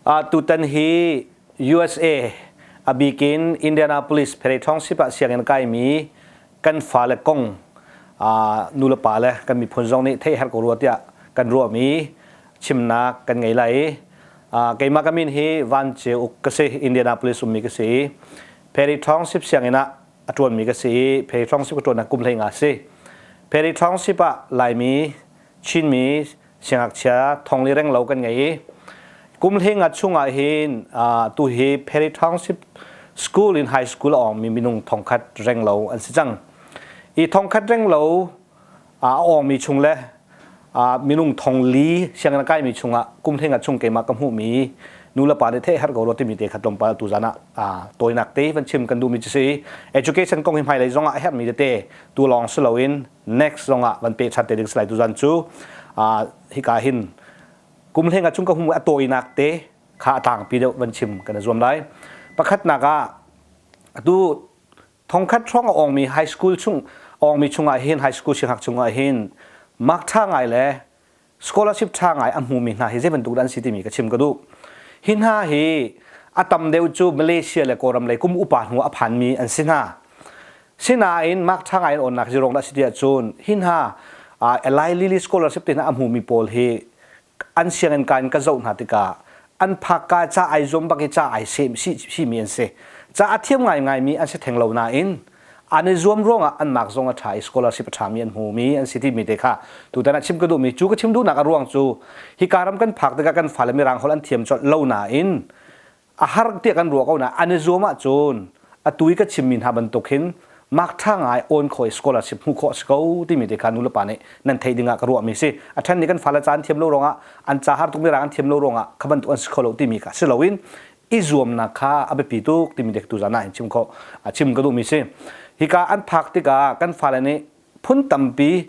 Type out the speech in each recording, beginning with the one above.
Tutan hi USA a bikin Indianapolis Perry Township ah sianginn kaimi kan fale kong nulepa le kan miphun zong nih theih herh ko rua tiah kan ruahmi chimnak kan ngei lai. Keimah ka min hi Van Ceu Uk ka si, Indianapolis ummi ka si. Perry Township sianginn ah a ṭuanmi ka si i Perry Township ka ṭuannak kum 15 si. Perry Township ah Laimi, Chinmi siangngakchia thong li reng lo kan ngei i kum hlinga chungah hin tu hi Perry Township School in high school a awngmi minung thongkhat reng lo an si cang. I thongkhat reng lo a awngmi chung le minung thong li sianginn a kaimi chungah kum hlinga chung keimah ka hmuhmi nu le pa nih theih har ko lo timi te kha tlawmpal tu zan ah tawinak te van chim kan duhmi cu si. Education kong hi hmailei zongah a herhmi tete tu lawng si loin next zongah van pe ṭhan te ding si lai tuzan cu. Hika hin kum hlenga chung ka hum a tawinak te kha a tlangpi deuh van chim kan i zuam lai. Pakhatnak ah, atu thongkhat hrawng a awngmi high school chung awngmi chungah hin, high school siangngak chungah hin mark ṭha ngai le scholarship ṭha ngai a hmumi hna hi zei bantuk dah an si timi ka chim ka duh. Hi hna hi a tam deuh cu Malaysia le Kawlram lei kum upa hnu a phanmi an si hna. Sinain mark ṭha ngai in awnnak hi ruang dah si tiah cun hi hna Eli Lilly scholarship te hna a hmumi pawl hi an sianginn ka in ka zoh hna tikah an phakka ca ai zuam bak i ca ai sem simi an si. Ca a thiam ngaingaimi an si theng lo nain an i zuam ruangah an mark zong a ṭha i scholarship a ṭhami an hmumi an si timi te kha tutan ah chim ka duhmi cu. Ka chim duhnak a ruang cu hika ram kan phak tikah kan fale mirang holh an thiam colh lo nain a har tiah kan ruah ko na an i zuam ahcun atu i ka chimmi hna bantuk hin mark ṭha ngai awn khawh i scholarship hmuh khawh a si ko timi te kha nulepa nih nan theih ding ah ka ruahmi si. A ṭhen nih kan fale ca an thiam lo ruangah, an ca har tuk mirang an thiam lo ruangah kha bantuk an si kho lo timi kha si loin i zuamnak kha a biapi tuk timi dek tu zan ah hin chim khawh chim ka duhmi si. Hika an phak tikah kan fale nih phun tampi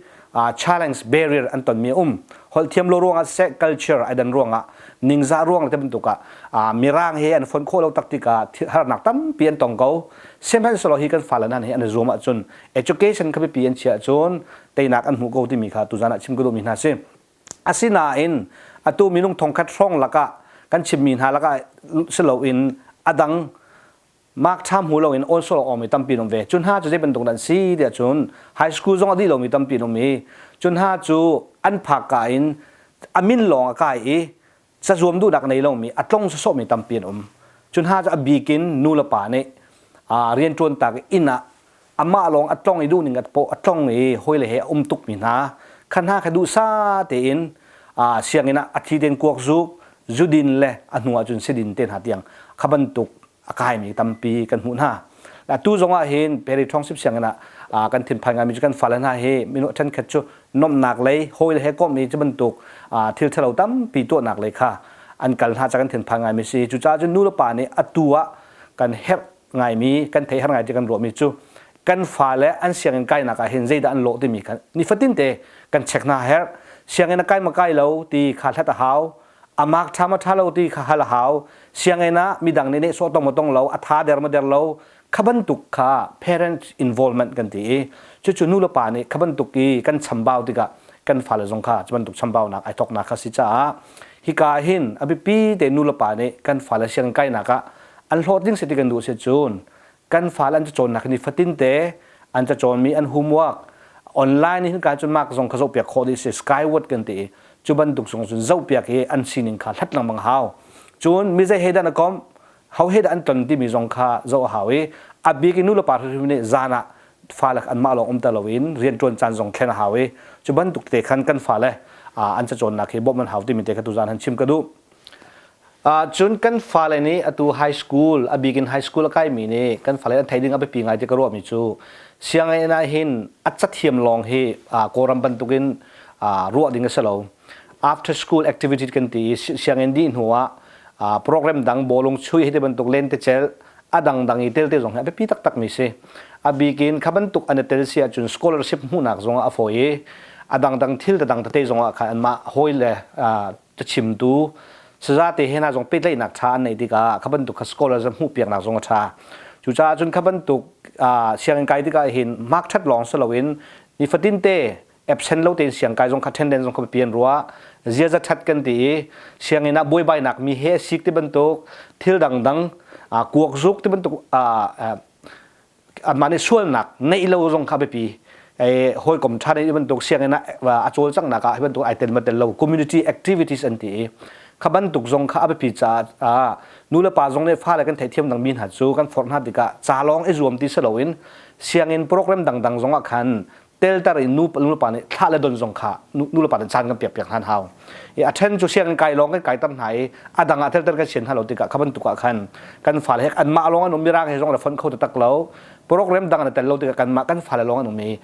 challenge, barrier an tonmi a um. Holh thiam lo ruangah siseh, culture ai dan ruangah, ningzah ruang te bantuk ah, mirang he an fonh khawh lo tak tikah harnak tampi an tong ko. Sihmanhsehlaw hi kan fale hna hi an i zuam ahcun, education kha biapi an chiah ahcun teinak an hmuh ko timi kha tuzan ah chim ka duhmi hna si. Asinain atu minung thongkhat hrawng lakah kan chimmi hna lakah si loin a dang mark ṭha hmu loin onsol a awmi tampi an um ve. Cu hna cu zei bantuk an si tiah cun high school zong a dih lomi tampi an um i cu hna cu an phak ka in a min lawng a kai i cazuam duhnak nei lomi, a tlong sawsawhmi tampi an um. Cu hna cu a bik in nu le pa nih rianṭuan tak inn ah amah lawng a tlong i duhning a paw a tlong i hawile he a um tukmi hna kha hna kha duhsa tein sianginn ah a thi tein kuak zuk, zudin le a hnu ahcun sidin te hna tiang kha bantuk a kaimi tampi kan hmuh hna. Atu zong ah hin Perry Township sianginn ah kan thinphan ngaimi cu kan fale hna hi minu ṭhenkhat cu nomhnak lei, hawi he komh i cu bantuk thil ṭhalo tampi tuahnak lei kha an kal hna ca kan thinphan ngaimi si. Cucaah cun nu le pa nih atu ah kan herh ngaimi, kan theih har ngai ti kan ruahmi cu kan fale an sianginn kainak ah hin zeidah an lawh timi kha nifatin te kan check hna herh. Sianginn a kai ma kai lo ti kha hlat a hau, a mark ṭha ma ṭha lo ti kha hal a hau, sianginn ah midang nih nehsawh tong ma tong lo, a tha der ma der lo, kha bantuk kha parent involvement kan ti i cucu nu le pa nih kha bantuk i kan chambau tikah kan fale zong kha cu bantuk chambaunak ai thoknak kha si caah hika hin a biapi te nu le pa nih kan fale sianginn kainak ah an hlawhtling si ti kan duh si cun kan fale an cacawnnak ni fatin te an cacawnmi, an homework online hin ka cun mark zong kha zohpiak khawh dih si, Skyward kan ti i cu bantuk zong cun zohpiak i an sining kha hlat lengmang hau. Cun mi zei he dah na komh, ho he dah an ton timi zong kha zoh a hau i a bik in nu le pa hrimhrim nih zan ah fale anmah lawng um ter loin rianṭuan caan zong thlen a hau i cu bantuk te khan kan fale an cacawnnak hi bawmh an hau timi te kha tuzan han chim ka duh. Cun kan fale nih atu high school, a bik in high school a kaimi nih kan fale an theih ding a biapi ngai ti ka ruahmi cu sianginn ah hin a cathiam lawng hi Kawlram bantukin ruah ding a si lo. After school activity kan ti i sianginn dih hnu ah program dang, bawlung chuih hi ti bantuk, lentecelh a dangdang i tel te zong hi a biapi taktak mi si. A bik in kha bantuk an i tel si ahcun scholarship hmuhnak zong ah a fawi i a dangdang thil dang tete zong ah khan anmah hawi le cachimtu saza te he hna zong pehtlaihnak ṭha an neih tikah kha bantuk kha scholarship hmuh piaknak zong a ṭha. Cucaah cun kha bantuk sianginn kai tikah hin mark ṭhat lawng si loin nifatin te absent lo tein siangkai zong kha attendance zong kha biapi an ruah. Ziaza ṭhat kan ti i sianginn ah buaibainak mi he sik ti bantuk thil dangdang kuak zuk ti bantuk anmah nih sualnak neih lo zong kha biapi. Hawikom ṭha neih bantuk sianginn ah a cawlcanghnak ah hi bantuk ai tel ma tel lo community activities an ti i kha bantuk zong kha a biapi caah nu le pa zong nih fale kan theihthiam dangmi hna cu kan forh hna tikah ca lawng i zuam ti si loin sianginn program dangdang zong ah khan telter in nu nu le pa nih thlah le don zong kha nu le pa nih caan kan pek piak hna hau. I a then cu sianginn kai lawng kan kaiter hna i a dang ah telter kan sian hna lo tikah kha bantuk ah khan kan fale he anmah lawng an um mirang he zong le fon kho taktak lo program dang an tel lo tikah kanmah kan fale lawng an um i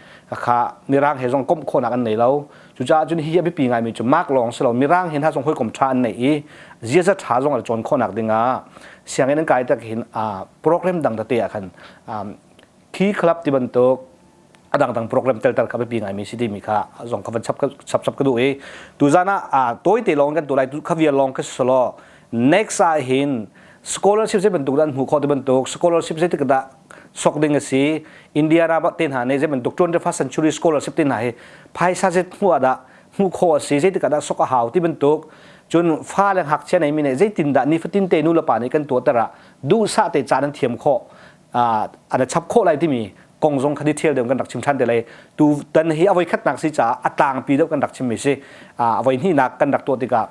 kha mirang he zong komh khawhnak an nei lo. Cucaah cun hi a biapi ngaimi cu mark lawng si lo mirang hin ha zong hawikom ṭha an nei i ziaza ṭha zong an cawn khawhnak dingah sianginn an kai tak hin program dang tete ah khan key club ti bantuk a dangdang program telter kha biapi ngaimi si timi kha zong kha van chap chap chap ka duh i tuzan ah tawite lawng kan tu lai kha vial lawng ka solo next ah hin scholarship zei bantuk dah an hmuh khawh ti bantuk scholarship zei tik dah sok ding a si Indiana te hna nih zei bantuk 21st century scholarship te hna hi phaisa zet hmuh ah dah hmuh khawh a si zeitik ah dah sok a hau ti bantuk cun fa le ngakchia nei mi nih zeitin dah nifatin te nu le pa nih kan tuahter ah duhsah te caan an thiam khawh an chap khawh lai timi kong zong kha detail deuh kan rak chim ṭhan te lai. Tu tan hi a voi khatnak si caah a tlangpi deuh kan rak chimmi si. A voi hnihnak kan rak tuah tikah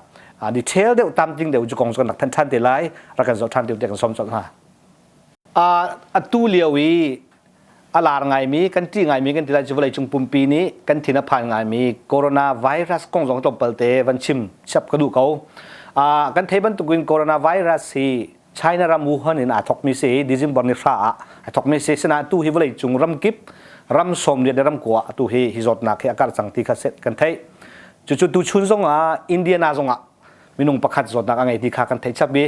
detail deuh tamting deuh cu kong kan rak than ṭhan te lai. Rak kan zoh ṭhan te kan som colh hna. Atu lio i a lar ngaimi kan ṭih ngaimi kan ti lai cu vawleicung pumpi nih kan thin a phan ngaimi coronavirus kong zong tlawmpal te van chim chap ka duh ko. Kan thei bantukin coronavirus hi China ram Wuhan in aa thawkmi si December ni hra ah aa thawkmi si. Sinain tu hi vawleicung ramkip ram 80 le ram kua atu hi hi zawtnak hi a karh cang ti kha kan theih. Cucu tu chun zong ah Indiana zong ah minung pakhat zawtnak a ngei ti kha kan theih chap i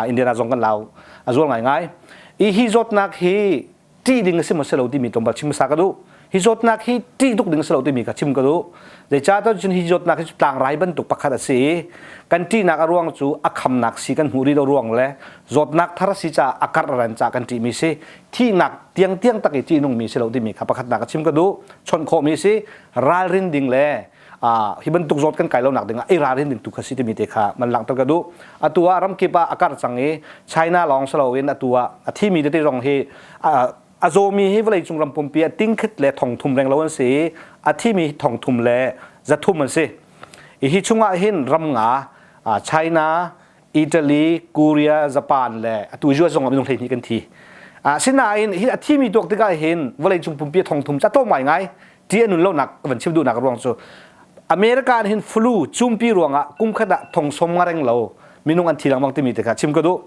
Indiana zong kan lau a zual ngaingai. I hi zawtnak hi ṭih ding a si maw si lo timi tlawmpal chim hmasa ka duh. Hi zawtnak hi ṭih tuk ding a si lo timi kha chim ka duh. Zeicahtiah cun hi zawtnak hi tlangrai bantuk pakhat a si i kan ṭihnak a ruang cu a khamnak si kan hmuh rih lo ruang le zawtnak thar a si caah a karh ran caah kan ṭihmi si. Thihnak tiangtiang tak i ṭihnungmi si lo timi kha pakhatnak a chim ka duh. Chawnh khawhmi si. Ralrin ding le hi bantuk zawt kan kai lo nak ding ah i ralrin ding tu kha si timi te kha man langhter ka duh. Atu ah ramkip ah a karh cang i China lawng si loin atu ah a thimi tete zong hi a zawmi hi vawleicung ram pumpi ah tingkhat le thongthum reng lo an si i a thimi hi thongthum le zathum an si. Hi chungah hin ram nga China, Italy, Korea, Japan le atu US zong ah minung 12 kan thi. Asinain hi a thimi tuak tikah hin vawleicung pumpi thongthum ca tlawm ngaingai ti a nun lonak ka van chim duhnak ruang cu America an hin flu cumpi ruangah kum khat ah thong som nga reng lo minung an thi lengmang timi te kha chim ka duh.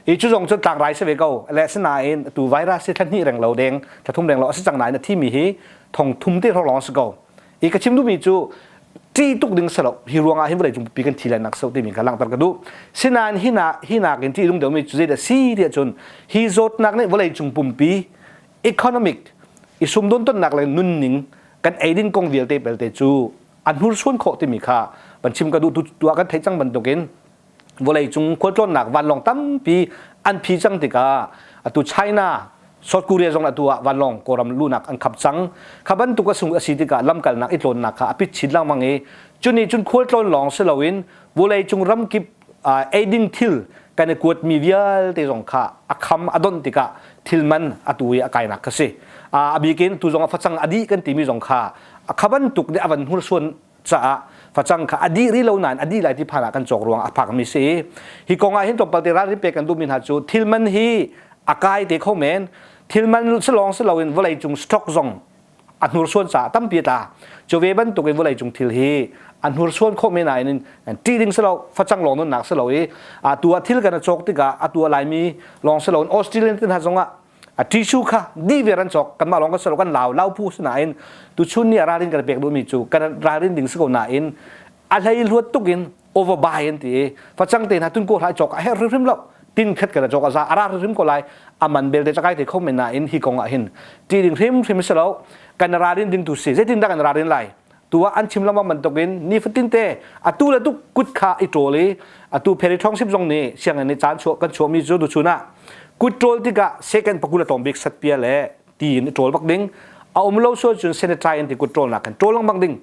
I cu zong cu tlangrai si ve ko le sinain tu virus hi thla hnih reng lo deng thla thum reng lo a si cang nain a thimi hi thong thum te hrawng lawng a si ko. I ka chim duhmi cu ṭih tuk ding si lo hi ruangah hin vawlei cung pi kan thi lai nak so timi kha langhter ka duh. Sinain hi na hi nakin ṭih lung deuhmi cu zeidah si tiah cun hi zawtnak nih vawlei cung pumpi economic i sumdawn tonnak le nunning kan eidin kong vialte pelte cu a hnursuan khawh timi kha van chim ka duh. Tu ah kan theih cang bantukin vawlei cung khualtlawnnak vanlawng tampi an phi cang tikah atu China, South Korea zong atu ah vanlawng Kawlram lunak an khap cang. Kha bantuk a sung a si tikah lamkalnak i tlawnnak kha a pit chin lengmang i cuni cun khualtlawn lawng si loin vawlei cung ramkip eiding thil kan i kuatmi vialte zong kha a kham a donh tikah thil man atu i a kainak kha si. A bikin tu zong a facang a dih kan timi zong kha kha bantuk nih a van hnursuan caah facang kha a dih rih lo nain a dih lai ti phan ah kan cawk ruang a phakmi si. Hi kong ah hin tlawmpal te ralrin pek kan duhmi hna cu thil man hi a kai te kho men. Thil man si lawng si loin vawlei cung stock zong a hnursuan caah tampi a tla. Cu ve bantuk in vawlei cung thil hi a hnursuan khawh men nain ṭih ding si lo, facang lawng nunnak si lo i atu ah thil kan i cawk tikah atu ah Laimi lawng si loin Australian te hna zongah a tissue kha dih ver an cawk. Kanmah lawng kan si lo, kan lau lau phu si nain tuchun ni ah ralrin kan pek duhmi cu kan ralrin ding si ko nain a hlei hluat tuk in overbuy an ti i facang te hna tun ko hlah cawk a herh hrimhrim lo. Tin khat kan cawk a za a ra hrimhrim ko lai. A man belte cakai te kho men nain hi kong ah hin ṭih ding hrimhrim si lo, kan ralrin ding tu si. Zeitin dah kan ralrin lai? Tu ah an chim lengmang bantukin nifatin te atu le tu kut kha i ṭawl i atu Perry Township zong nih sianginn nih caan chuah kan chuahmi cu tuchun ah kut ṭawl tikah second pakul a tlawm bik satpia le ti in i ṭawl bak ding. A um lo sual cun sanitize an ti kut ṭawlnak kan ṭawl lengmang ding.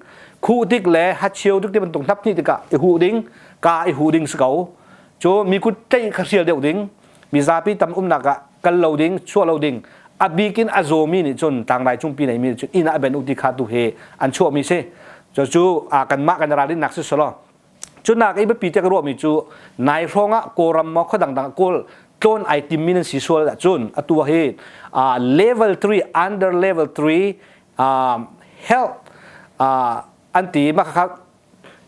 Khuh tik le hachio tik ti bantuk hnap hnih tikah i huh ding, ka i huh ding si ko. Cu mi kut tlaih kha hrial deuh ding, mizapi tam umnak ah kal lo ding, chuah lo ding. A bik in a zawmi nih cun tlangrai cungpi neimi nih cun inn ah a ben u ti kha tu hi an chuahmi si. Cucu kanmah kan ralrinnak si selaw Cunak i biapi te ka ruahmi cu nai hrawng ah Kawlram maw khua dangdang ah Kawl tlawn ai timmi nan si sual ahcun atu hi level 3 under level 3 health an ti mah kha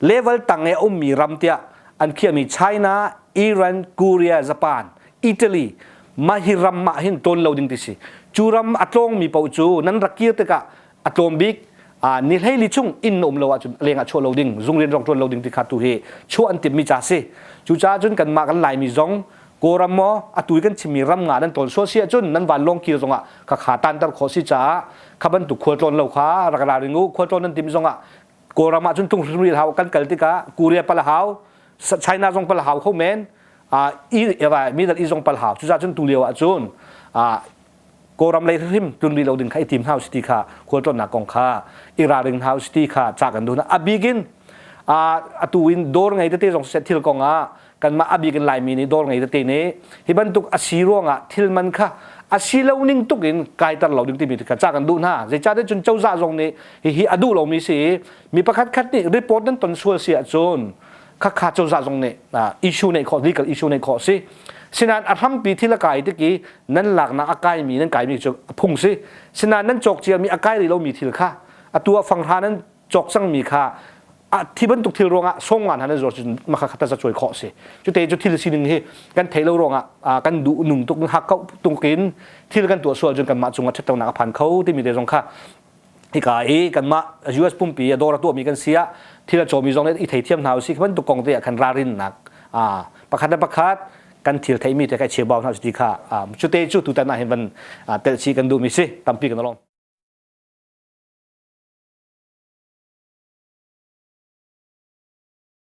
level tang i a ummi ram tiah an khiahmi China, Iran, Korea, Japan, Italy mah hi ram ah hin tlawn lo ding ti si. Cu ram a tlawngmi paoh cu nan rak kir tikah a tlawm bik ni hleili chung inn na um lo ahcun leng ah chuah lo ding zung rian rong ṭuan lo ding ti kha tu hi chuah an timhmi ca si. Cucaah cun kanmah kan Laimi zong Kawlram maw atu i kan chimmi ram nga nan tawn sual si ahcun nan vanlawng kir zongah kha kha tanter khawh si caah kha bantuk khualtlawn lo kha rak ralring u. Khualtlawn nan tim zongah Kawlram ah cun tung hrimhrim hau kan kal tikah Korea pal hau, China zong pal hau kho men, Middle East zong pal hau. Cucaah cun tu lio ah cun Kawlram lei hrim tlun rih lo ding kha i tim hna usih ti kha khualtlawnnak kong kha i ralring hna usih ti kha ca kan duh hna. A bik in atu in dawr ngei tete zong siseh thil kong ah kanmah a bik in Laimi nih dawr ngei tete nih hi bantuk a si ruangah thil man kha a si lo ning tuk in kaiter lo ding timi kha ca kan duh hna. Zeicahtiah cun cozah zong nih hihi a duh lomi si i mi pakhat khat nih report nan ton sual si ahcun khakha cozah zong nih issue neih khawh, legal issue neih khawh si. Sinain a hrampi thil a kai tik i nan laknak a kaimi nan kaimi cu a phung si. Sinain nan cawk ciami a kai rih lomi thil kha atu ah fanghra nan cawk cangmi kha a thi bantuk thil ruangah songan han zuar cun makha khata za cuai khawh si. Cute cu thil sining hi kan thei lo ruangah kan duh nung tuk hak kau tungkin thil kan tuah sual cun kanmah cungah ṭhatlonak a phan kho timi te zong kha hika i kanmah US pumpi a dawr a tuahmi kan si ah thil a cawmi zong nih i theithiam hna usih bantuk kong te ah khan ralrinnak pakhat le pakhat kan thil theimi te kai cheu bau hna ti kha cute cu tutan ah hin van telh chih kan duhmi si tampi kan lawm.